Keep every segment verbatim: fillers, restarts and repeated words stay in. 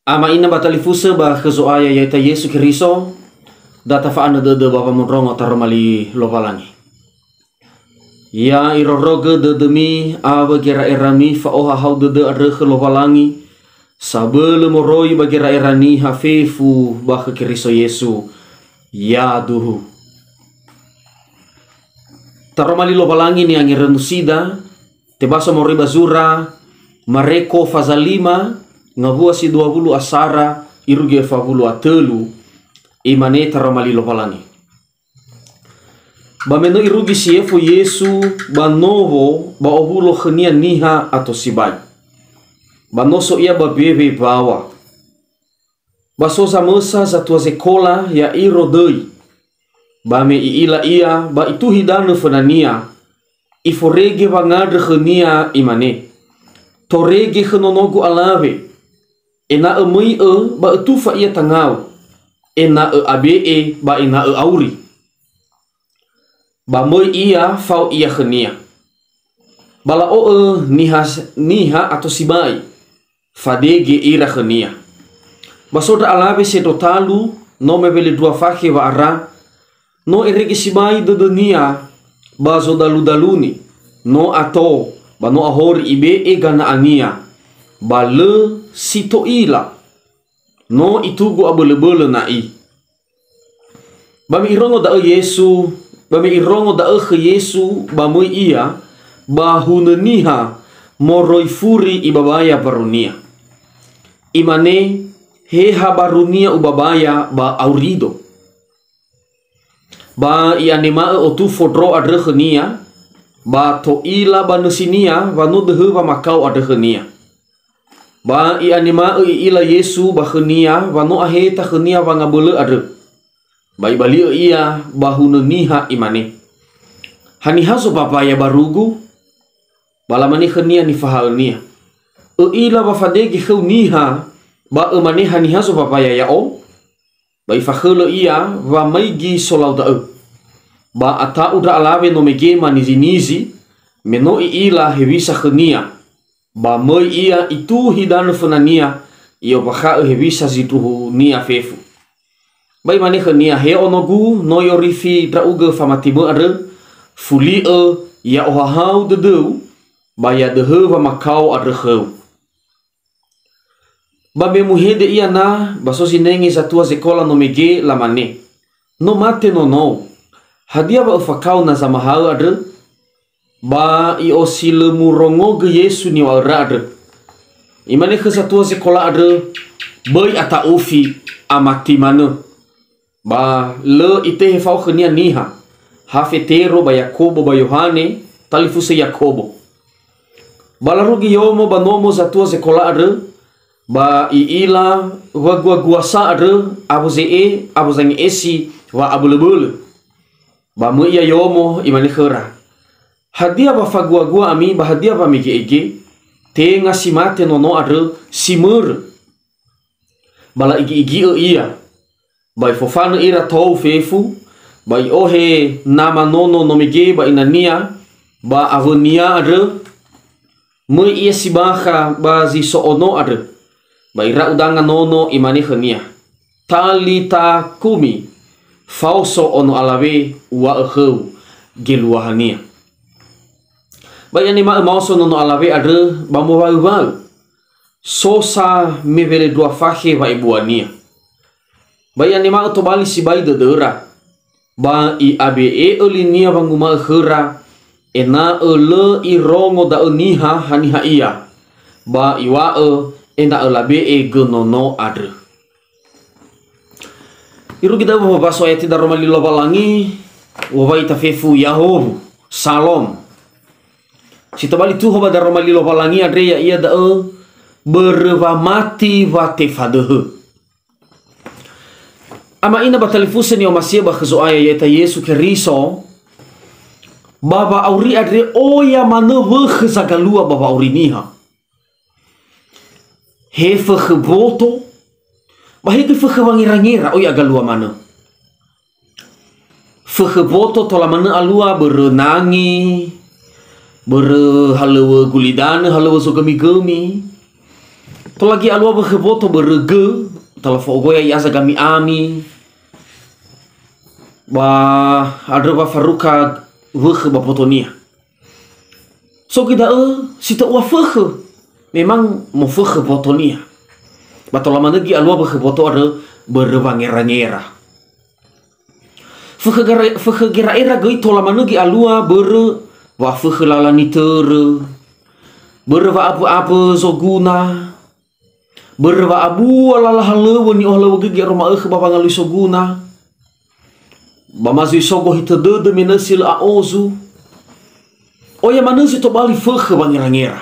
Ama ina ba talifusö ba khö Zo'aya ya'ita Yesu Keriso, da tafa'anö dödö ba wamondrongo taroma li Lowalangi. Ya irorogö dödömi awö gera'erami fa'ohahau dödö andrö khö Lowalangi, sabölö moroi ba gera'era niha fefu ba khö Keriso Yesu. Yaduhu. Taroma li Lowalangi ni'angerönusida, tebaso moroi ba zura Mareko faza lima, ngawua si dua wulu asara, irugi fa wulu a tölu, imane taroma li Lowalangi. Ba me no irugi si efo Yesu ba nowo ba owulo khönia niha ato sibai. Ba no so ia ba mbewe mbaŵa. Ba so zamösa zatua zekola ya'iro döi. Ba me i'ila ia ba ituhi danö fönania, iforege wangandrö khönia, imane, "Torege khö nonogu alawe, ena'ö möi'ö ba ötufa ia tangau, ena'ö abe'e ba ena'ö auri." Ba möi ia, fao ia khönia. Ba la'o'ö niha, niha ato sibai, fadege ira khönia. Ba so ndra alawe sendro talu, no mewelendrua fakhe wa'ara, no erege sibai dödönia ba zodaludaluni, no ato, ba no ahori ibe'e gana'ania, ba lö si to'ila, no itugu abölöbölö na'i. Ba me irongo da'ö Yesu, ba me irongo da'ö khö Yesu, ba möi ia, ba hunö niha moroi furi ibabaya barunia. Imane, "He ha barunia ubabaya ba aurido." Ba i'anema'ö otu fondro andrö khönia, ba to'ila ba nösinia wa no döhö wamakao andrö khönia. Ba i'anema'ö i'ila Yesu ba khönia wa no aheta khönia wangabölö andrö. Ba ibali'ö ia ba hunö niha, imane, "Haniha zobabaya barugu?" Ba lamane khönia nifahaönia, "Ö'ila wa fadege khöu niha, ba ömane, 'Haniha zobabaya ya'o?'" Ba ifakhölö ia wamaigi solau da'ö. Ba ata'u ndra alawe no mege manizinizi, me no i'ila hewisa khönia. Ba möi ia ituhi danö fönania, i'ombakha'ö hewisa zindruhunia fefu. Ba imane khönia, "He onogu, no i'orifi ndra'ugö famatimö andrö, fuli'ö ya ohahau dödöu, ba ya döhö wamakao andrö khöu." Ba me muhede ia na, ba so zinenge zatua zekola no mege, lamane, "No mate nonou. Hadia wa öfakao na zamahaö andrö?" Ba i'osilömurongogö Yesu niŵa'öra andrö. Imane khö zatua zekola andrö, "Böi ata'ufi, amati manö." Ba lö itehe fao khönia niha, ha Fetero ba Yakobo ba Yohane, talifusö Yakobo. Ba larugi yomo ba nomo zatua zekola andrö, ba i'ila waguaguasa andrö awö ze'e, awö zange'esi wa'abölöbölö. Ba möi ia yomo, imane khöra, "Hadia wa faguagua ami ba hadia wamege'ege? Tenga si mate nono andrö si mörö." Ba la'igi'igi'ö ia. Ba ifofanö ira tou fefu, ba i'ohe nama nono no mege ba inania, ba awönia andrö, möi ia si bakha ba zi so ono andrö, ba ira'u danga nono, imane khönia, "Talita kumi, fao so ono alawe, uŵa'ö khöu, geluahania." Ba i'anema'ö maoso nono alawe andrö ba mowaöwaö. So sa mewelendrua fakhe wa'ebuania. Ba i'anema'ö tobali sibai dödöra. Ba i'abe'e'ö linia wanguma'ö khöra, ena'ö lö irongo da'ö niha haniha ia, ba iŵa'ö ena'ö labe'e gö nono andrö. Irugi da'ö wamabaso ayati daroma li Lowalangi, wowai ita fefu, Yahowu, Salom. Si tobali tuho ba daroma li Lowalangi andre ya'ia da'ö, börö wamati wa tefadöhö. Ama ina ba talifusö ni'omasi'ö ba khö Zo'aya ya'ita Yesu Keriso, ba wa'auri andre oya manö wökhö zagalua ba wa'auri niha. He fökhö mboto, ba he göi fökhö wangera-ngera, oi agalua manö. Fökhö mboto tola manö alua börö nangi, börö halöŵö gulidanö, halöŵö zogömi-gömi. Tolagi alua wökhö boto börö gö, talafo'ogoya ia zagami'ami, ba andrö wa faruka wökhö ba botonia. So göi da'ö si to'ua fökhö, memang mofökhö botonia. Ba tola manö göi alua wökhö boto andrö börö wangera-ngera. Fökhö gera-, fökhö gera'era göi tola manö göi alua börö wa'afökhö lala nitörö, börö wa'abö'abö zoguna, börö wa'abua lala halöŵö ni'ohalöŵögöi göi aro ma'ökhö ba wangalui soguna, ba ma zui so gohitö dödö me nösi lö a'ozu. Oya manö zi tobali fökhö wangera-ngera.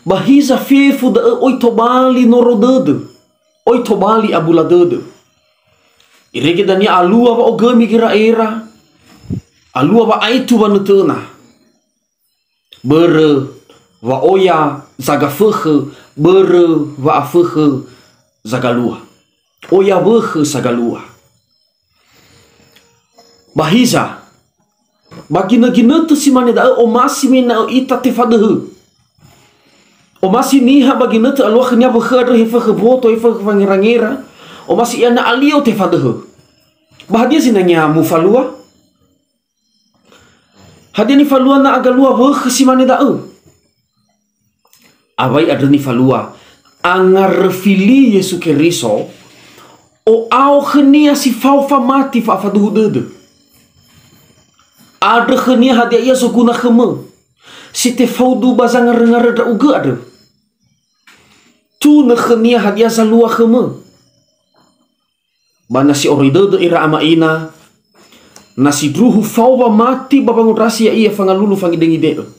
Ba hiza fefu da'ö oi tobali noro dödö, oi tobali abula dödö. Irege dania alua wa'ogömi gera'era, alua wa'aetu wanötöna. Börö wa'oya zaga fökhö, börö wa'afökhö zagalua. Oya wökhö sagalua. Ba hiza, ba ginöginötö si mane da'ö omasi me ena'ö ita tefadöhö. Omasi niha ba ginötö alua khönia wökhö andrö he fökhö boto, he fökhö wangera-ngera. Omasi ia na alio tefadöhö. Ba hadia zinangea mufalua? Hadia nifalua na agalua wökhö si mane da'ö? Awai andrö nifalua, angaröfi li Yesu Keriso, o'ao khönia si fao famati fa'afaduhu dödö. Andrö khönia hadia ia zoguna khömö, si tefaudu ba zangaröngarö ndra'ugö andrö. Tunö khönia hadia zalua khömö. Ba na si oroi dödö ira ama ina, na sindruhu fao wamati ba wangondrasi ya'ia fangalulu fangidengide'ö.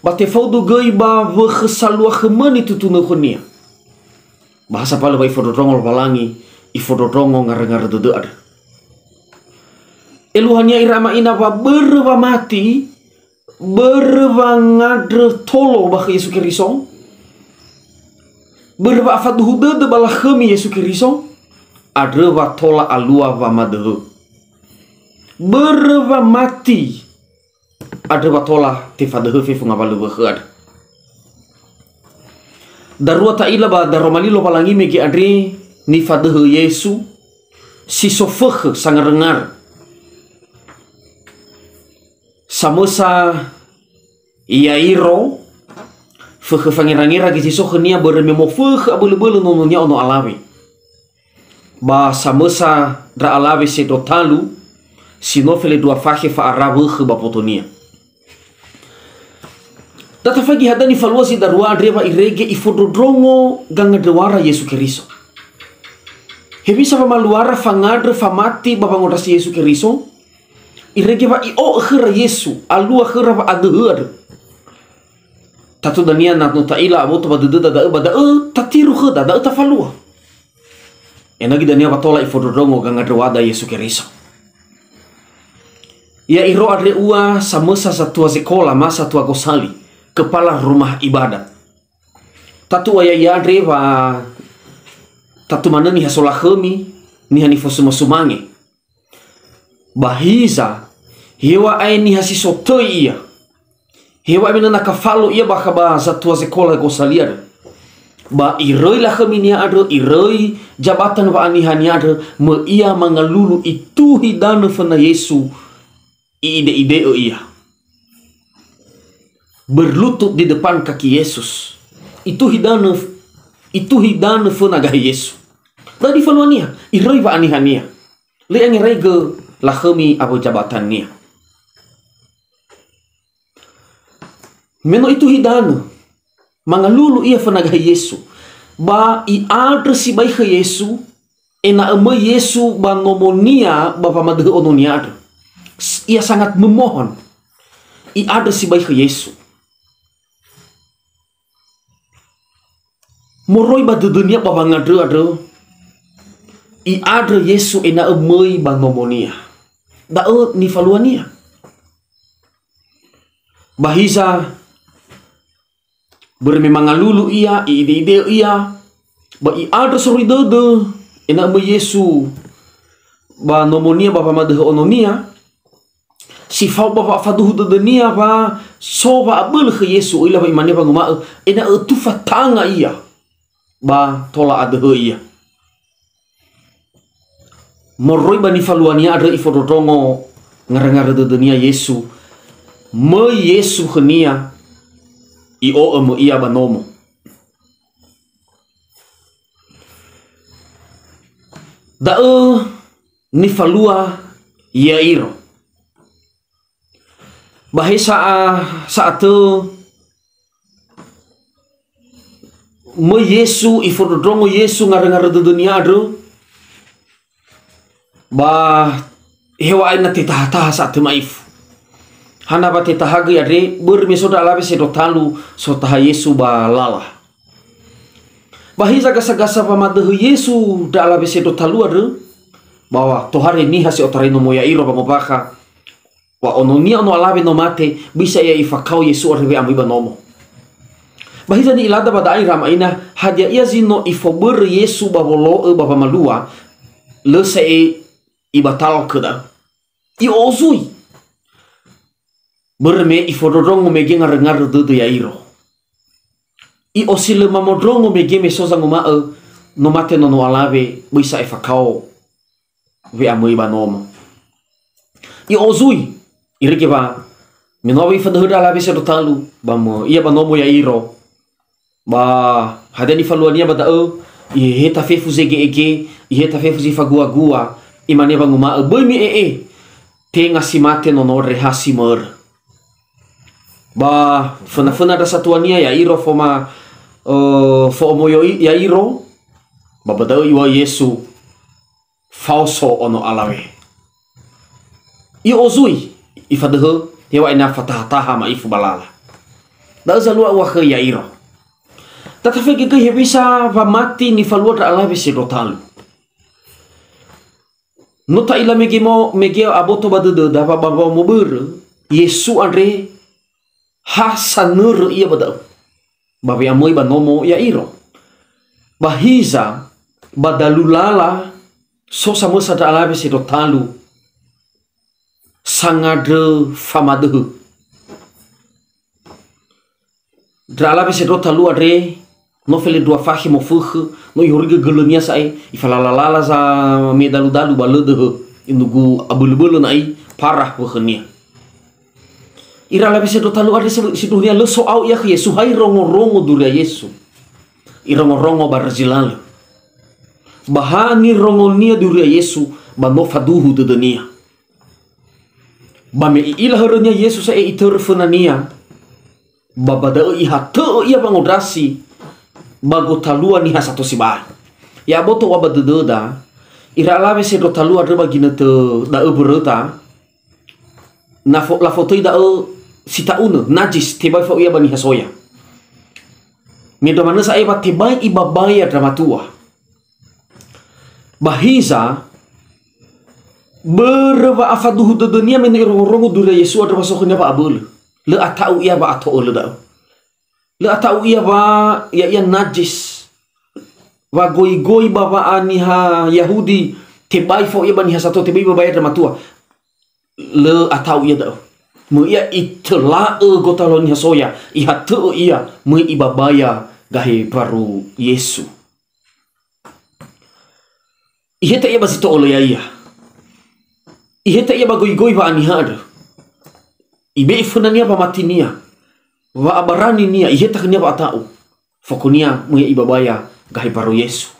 Ba tefaudu göi ba wökhö salua khömö nitutunö khönia. Ba ha sapalö wa ifondrondrongo Lowalangi, ifondrondrongo ngaröngarö dödö andrö. Eluahania ira ama ina wa börö wamati, börö wangandrö tolo ba khö Yesu Keriso, börö wa'afaduhu dödö ba lakhömi Yesu Keriso, andrö wa tola alua wamadöhö. Börö wamati, andrö wa tola tefadöhö fefu ngawalö wökhö andrö. Darua ta'ila ba daroma li Lowalangi mege andre nifadöhö Yesu, si so fökhö sangaröngarö. Samösa Yairo, fökhö fangerangera göi si so khönia börö me mofökhö abölöbölö nononia ono alawe. Ba samösa ndra alawe sendro talu, si no felendrua fakhe fa'ara wökhö ba botonia. Da tafaigi hadia nifalua zi darua andre wa irege ifondrondrongo gangandröwara Yesu Keriso. Hewisa wamaluara fangandrö famati ba wangondrasi Yesu Keriso? Irege wa i'o'ö khöra Yesu, alua khöra wa'adöhö andrö. Tatu dania na no ta'ila aboto ba dödöda da'ö, ba da'ö tatiru khöda, da'ö tafalua. Enagi dania wa tola ifondrondrongo gangandröwada Yesu Keriso. Ya'iro andre ua samösa zatua zekola ma zatua gosali, kepala rumah ibadat. Tatu ua ya'ia andre wa tatu manö niha solakhömi, niha nifosuma-sumange. Ba hiza, heŵa'ae niha si so töi ia. Heŵa'ae me nana kafalo ia bakha ba zatua zekola gosali andrö. Ba iröi lakhöminia andrö, iröi jabatan wa'anihania andrö, möi ia mangalulu ituhi danö föna Yesu, i'ide-ide'ö ia. Berlutut di depan kaki Yesus. Ituhi danö, ituhi danö föna gahe Yesu. Da'ö nifaluania, iröi wa'anihania. Lö angeraigö lakhömi awö jabatannia. Me no ituhi danö, mangalulu ia föna gahe Yesu. Ba i'andrö sibai khö Yesu, ena'ö möi Yesu ba nomonia ba wamadöhö ononia andrö. S-, ia sangat memohon. I'andrö sibai khö Yesu. Moroi ba dödönia ba wangandrö andrö, i'andrö Yesu ena'ö möi ba nomonia. Da'ö nifaluania. Ba hiza, börö me mangalulu ia, i'ide-ide'ö ia, ba i'andrö soroi dödö, ena'ö möi Yesu ba nomonia ba wamadöhö ononia, Si fao ba wa'afaduhu dödönia wa so wa'abölö khö Yesu, öila wa imane wanguma'ö, "Ena'ö tufa tanga ia, ba tola adöhö ia." Moroi ba nifaluania andrö ifondrondrongo ngarö-ngarö dödönia Yesu. Möi Yesu khönia, i'o'ö möi ia ba nomo. Da'ö nifalua Yairo. Ba he sa'a-, sa'atö möi Yesu, ifondrondrongo Yesu ngarö-ngarö dödönia andrö, ba heŵa'ae na tetaha-taha sa'atö ma'ifu. Hana wa tetaha göi andre, börö me so ndra alawe sendro talu sotaha Yesu ba lala. Ba hiza gasa-gasa wamadöhö Yesu ndra alawe sendro talu andrö, ba tohare niha si otarai nomo Yairo wangombakha, wa ononia ono alawe no mate, bisa ia ifakao Yesu andrö we'amöi ba nomo. Ba hiza ni'ilada ba da'a ira ama ina, hadia ia zi no ifobörö Yesu ba wolo'ö ba wamalua, lö sa'ae ibatalkö da'ö. I'ozui. Börö me ifondrondrongo mege ngarö-ngarö dödö Yairo. I'osilö mamondrongo mege me so zanguma'ö, "No mate nono alawe, böi sa'ae fakao we'amöi ba nomo." I'ozui, irege wa me no awö ifadöhö ndra alawe sendro talu, ba mö-, ia ba nomo Yairo. Ba hadia nifaluania ba da'ö, iheheta fefu zege'ege, iheheta fefu zi faguagua, imane wanguma'ö, "Böi mi'e'e, tenga si mate nono andre ha si mörö." Ba föna-föna ndra satuania Yairo foma-, ö, fo'omoi'ö Yairo, ba ba da'ö iŵa'ö Yesu, "Fao so ono alawe." I'ozui, ifadöhö, heŵa'ae na fataha-taha ma'ifu ba lala. Da'ö zalua ua khö Yairo. Tatafege göi hewisa wamati nifalua ndra alawe sendro talu. No ta'ila mege mo-, mege aboto ba dödöda wa ba wa'omo börö, Yesu andre ha sanörö ia ba da'ö, ba we'amöi ba nomo Yairo. Ba hiza, ba dalu lala, so samösa ndra alawe sendro talu, sangandrö famadöhö. Ndra alawe sendro talu andre, no felendrua fakhe mofökhö, no ihorigö gölönia sa'ae, ifalala-lala za me dalu-dalu ba lö döhö, inugu abölö-bölö na'i, parah wökhönia. Ira alawe sendro talu andre se-, sindruhunia lö so'ao ia khö Yesu, ha irongo-rongo duria Yesu. Irongo-rongo ba razi lalö. Ba ha nirongonia duria Yesu, ba no faduhu dödönia. Ba me i'ila hörönia Yesu sa'ae itörö fönania, ba ba da'ö ihatö'ö ia wangondrasi ba gotalua niha sato sibai. Ya'aboto ua ba dödöda, ira alawe sendro talu andrö ba ginötö da'ö mböröta, na fo-, lafotöi da'ö si ta'unö, najis, tebai fao ia ba niha soya. Me ndra manö sa'ae wa tebai ibabaya ndra matua. Ba hiza, börö wa'afaduhu dödönia me no irongo-rongo duria Yesu andrö wa so khönia wa'abölö. Lö ata'u ia wa'ato'ölö da'ö. Lö ata'u ia wa ya'ia najis. Wa goigoi ba wa'aniha Yahudi, tebai fao ia ba niha sato, tebai ibabaya ndra matua. Lö ata'u ia da'ö. Möi ia itöla'ö gotalua niha soya, ihatö'ö ia, möi ibabaya gahe mbaru Yesu. Iheta ia ba zi to'ölö ya'ia. Iheta ia ba goigoi wa'aniha andrö. Ibe'e fönania wamatinia, wa'abaraninia, iheta khönia wa'ata'u. Fokonia möi ia ibabaya gahe mbaru Yesu.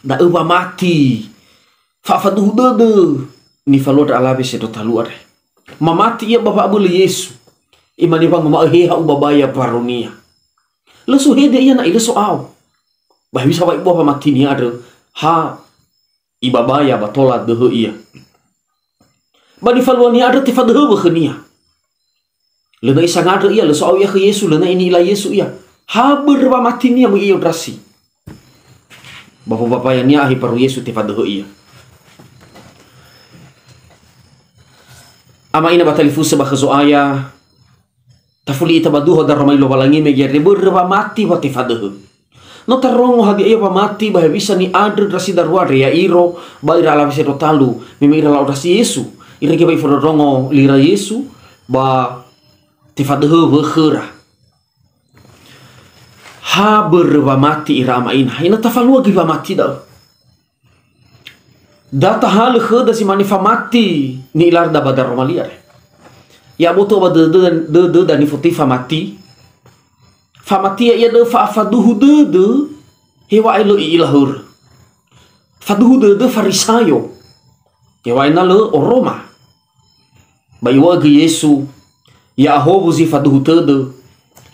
Da'ö wamati. Fa'afaduhu dödö nifalua ndra alawe sendro talu andre. Mamati ia ba wa'abölö Yesu. Imane wanguma'ö, "He ha ubabaya mbarunia." Lö suhede ia na'i lö so'ao. Ba hewisa wa ibua wamatinia andrö, ha ibabaya ba tola döhö ia. Ba nifaluania andrö tefadöhö wökhönia. Lö na'i sangandrö ia, lö so'ao ia khö Yesu, lö na'i ni'ila Yesu ia. Ha börö wamatinia möi ia i'ondrasi. Ba wowabayania ahe mbaru Yesu tefadöhö ia. Ama ina ba talifusö ba khö Zo'aya, tafuli ita ba duho daroma li Lowalangi mege andre börö wamati wa tefadöhö. No tarongo hadia ia wamati ba hewisa ni'andrö ndra si darua andre, Yairo ba ira alawe sendro talu, me, me ira la'ondrasi Yesu. Irege ba ifondrondrongo lira Yesu ba tefadöhö wökhöra. Ha börö wamati ira ama ina, ha ina tafalua göi wamati da'ö. Da tahalö khöda zi mane famati ni'ilara da ba daroma li andre. Ya'aboto ba dödö-, dödöda nifotöi famati. Famati ya'ia da'ö fa'afaduhu dödö, heŵa'ae lö i'ila hörö. Faduhu dödö Farisayo, heŵa'ae na lö oroma. Ba iŵa'ö göi Yesu, "Ya'ahowu zi faduhu tödö,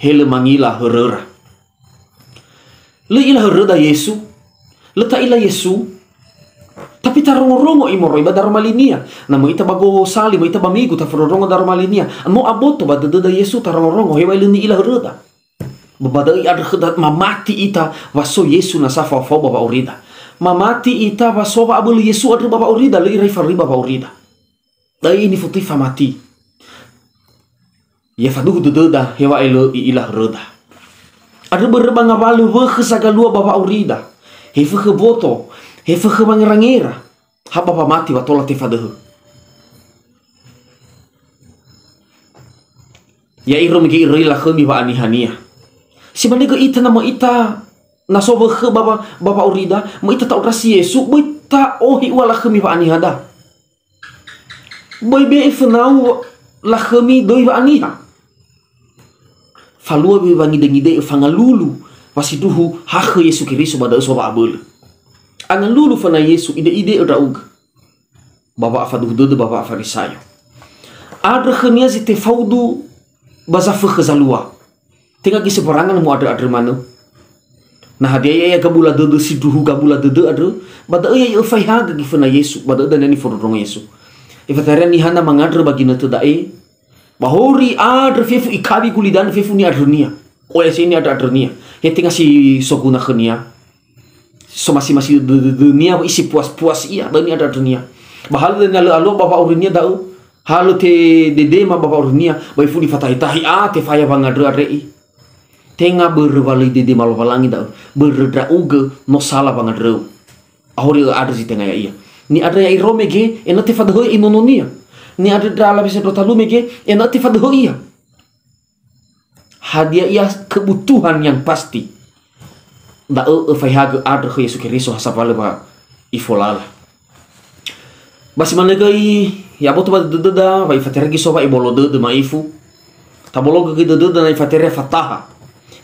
he lö mangila höröra." Lö i'ila höröda Yesu, lö ta'ila Yesu, tapi tarongorongo i moroi ba daroma linia. Na möi ita ba gosali, möi ita ba migu, tafondrondrongo daroma linia. No aboto ba dödöda Yesu tarongorongo, heŵa'ae lö ni'ila höröda. Ba, ba da'ö i'andrö khöda mamati ita wa so Yesu nasa faofao ba wa'aurida. Mamati ita wa so wa'abölö Yesu andrö ba wa'aurida, lö irai faröi ba wa'aurida. Da'e nifotöi famati. Ya faduhu dödöda, heŵa'ae lö i'ila höröda. Andrö börö ba ngawalö wökhö sagalua ba wa'aurida. He fökhö boto, he fökhö wangerangera. Ha ba wamati wa tola tefadöhö. Ya'iro mege iröi lakhömi wa'anihania. Si mane göi ita na möi ita na so wökhö ba, ba, ba wa'aurida, möi ita ta'ondrasi Yesu, böi ta'ohe ua lakhömi wa'anihada. Böi be'e fönau lakhömi döi wa'aniha. Falua wö wangide-ngide'ö fangalulu wa sindruhu hakhö Yesu Keriso ba da'ö so wa'abölö. Angalulu föna Yesu, ide-ide'ö ndra'ugö. Ba wa'afaduhu dödö ba wa'afarisayo. Andrö khönia zi tefaudu ba zafökhö zalua. Tenga göi sebarangan mu'andrö-andrö manö. Na hadia ya'ia gabula dödö sindruhu gabula dödö andrö, ba da'ö ya'ia öfaehagö göi föna Yesu, ba da'ö dania nifondrondrongo Yesu. Ifataria niha na mangandrö ba ginötö da'e, ba hori andrö fefu ikawi gulidanö fefu ni'andrönia. Oya si ni'andrö-andrönia. He tenga si soguna khönia. Somasi-masi dö-, dö-, dödönia, wa isi puas-puas ia, da'ö ni'andrö-andrönia. Ba halö dania lö alua ba wa'aurinia da'ö, halö tededema ba wa'aurinia, ba ifuli fatahi-tahi, a, tefaya wangandrö andre i. Tenga börö wa lö idedema Lowalangi da'ö, börö ndra'ugö no sala wangandröu. Ahori ö'andrö zi tenga ya'ia. Ni'andrö ya'iro mege, ena'ö tefadöhöi inononia. Ni'andrö ndra alawe sendro talu mege, ena'ö tefadöhöi ia. Hadia ia kebutuhan yang pasti? Da'ö öfaehagö andrö khö Yesu Keriso ha sambalö wa ifolala. Ba si manö göi, ya'aboto ba dödöda wa ifateregi so wa'ebolo dödö ma'ifu. Tabologö göi dödöda na ifaterea fataha.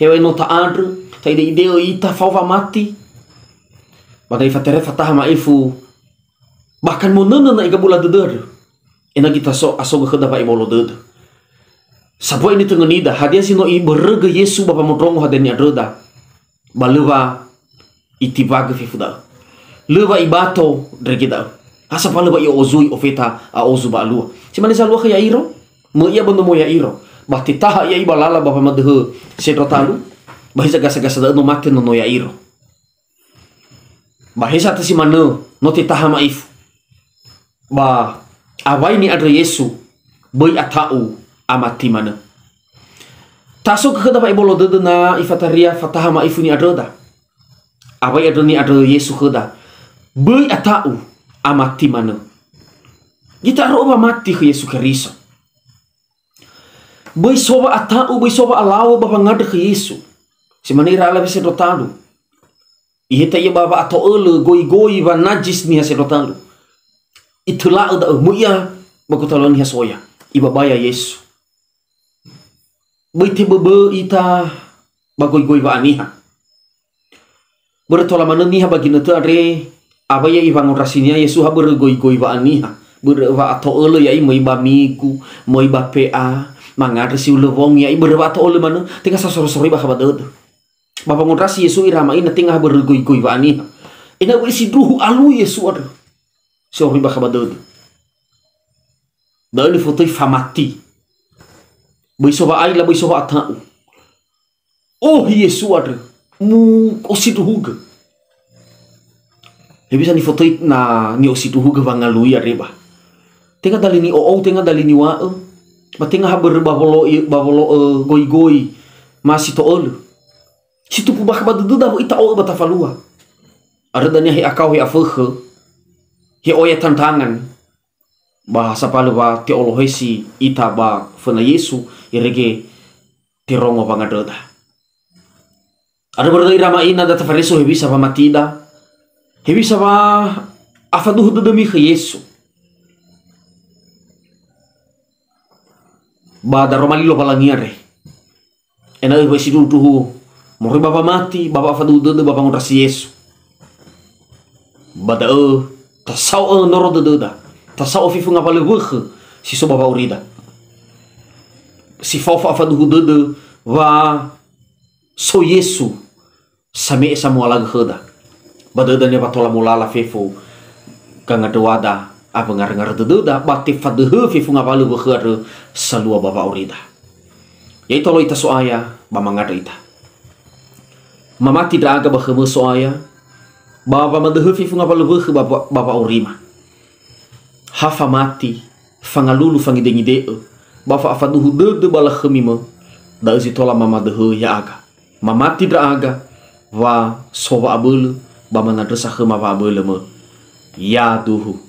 Heŵa'ae no ta'andrö, ta'ide'ide'ö ita fao wamati. Ba na ifaterea fataha ma'ifu, bahkan monönö na igabula dödö andrö. Ena'ö göi taso-, asogö khöda wa'ebolo dödö. Sambua ini töngönida, hadia zi no ibörögö Yesu ba wamondrongo hadia ni'andröda, ba lö wa itimbagö fefu da'ö. Lö wa ibato ndrege da'ö. Ha sambalö wa i'o'ozui ofeta a'ozu ba alua. Si mane zalua khö Yairo, möi ia ba nomo Yairo. Ba tetaha ia i ba lala ba wamadöhö sendro talu, ba hiza gasa-gasa da'ö no mate nono Yairo. Ba heza tö si manö, no tetaha ma'ifu. Ba awai ni'andrö Yesu, böi ata'u, amati manö. Ta'asogö khöda wa'ebolo dödö na ifataria fataha ma'ifu ni'andröda. Awai andrö ni'andrö Yesu khöda, böi ata'u, amati manö. Ita aro wamati khö Yesu Keriso. Böi so wa'ata'u, böi so wa'alaŵö ba wangandrö khö Yesu. Si mane ira alawe sendro talu. Iheta ia ba wa'ato'ölö goigoi wa najis niha sendro talu. Itöla'ö da'ö, möi ia ba gotalua niha soya. Ibabaya Yesu. Böi teböbö ita ba goigoi wa'aniha. Börö tola manö niha ba ginötö andre, awai ya'i wangondrasinia Yesu ha börö goigoi wa'aniha. Börö wa'ato'ölö ya'i möi ba migu, möi ba P A, mangandrö si hulö wongi ya'i börö wa'ato'ölö manö, tenga sasoro-soroi bakha ba dödö. Ba wangondrasi Yesu ira ama ina tenga ha börö goigoi wa'aniha. Ena'ö böi sindruhu alui Yesu andrö. Si horoi bakha ba dödö. Da'ö nifotöi famati. Böi so wa'aila, böi so wa'ata'u. Ohi Yesu andrö. Mu'osindruhugö. Hewisa nifotöi na ni'osindruhugö wangalui andre ba. Tenga dali ni'o'ou, tenga dali niŵa'ö. Ba tenga ha börö ba wolo'i, ba wolo'ö goigoi ma si to'ölö. Si tumbu bakha ba dödöda wö'i ta'o'ö ba tafalua. Andrö dania he akao he afökhö, he oya tantangan. Ba ha sapalö wa te'olohesi ita ba föna Yesu, irege terongo wangandröda. Andrö börö ira ma'ina da tafareso hewisa wamatida, hewisa wa afaduhu dödömi khö Yesu. Ba daroma li Lowalangi andre. Ena'ö wa'e sindruhu-ndruhu moroi ba wamati, ba wa'afaduhu dödö, ba wangondrasi Yesu. Ba da'ö, tasao noro dödöda, tasao fefu ngawalö wökhö si so ba wa'aurida. Si fao fa'afaduhu dödö wa so Yesu same'e samualagö khöda. Ba dödö dania wa tola molala fefu gangandröwada awö ngarö-ngarö dödöda, ba tefadöhö fefu ngawalö wökhö andrö salua ba wa'aurida. Ya'ita olo ita So'aya, ba mangandrö ita. Mamati ndra'aga ba khömö So'aya, ba wamadöhö fefu ngawalö wökhö ba, ba, ba wa'aurima. Ha famati, fangalulu fangidengide'ö, ba fa'afaduhu dödö ba lakhömi mö, da'ö zi tola mamadöhö ya'aga. Mamati ndra'aga, wa so wa'abölö, ba manandrösa khöma wa'abölö mö. Yaduhu.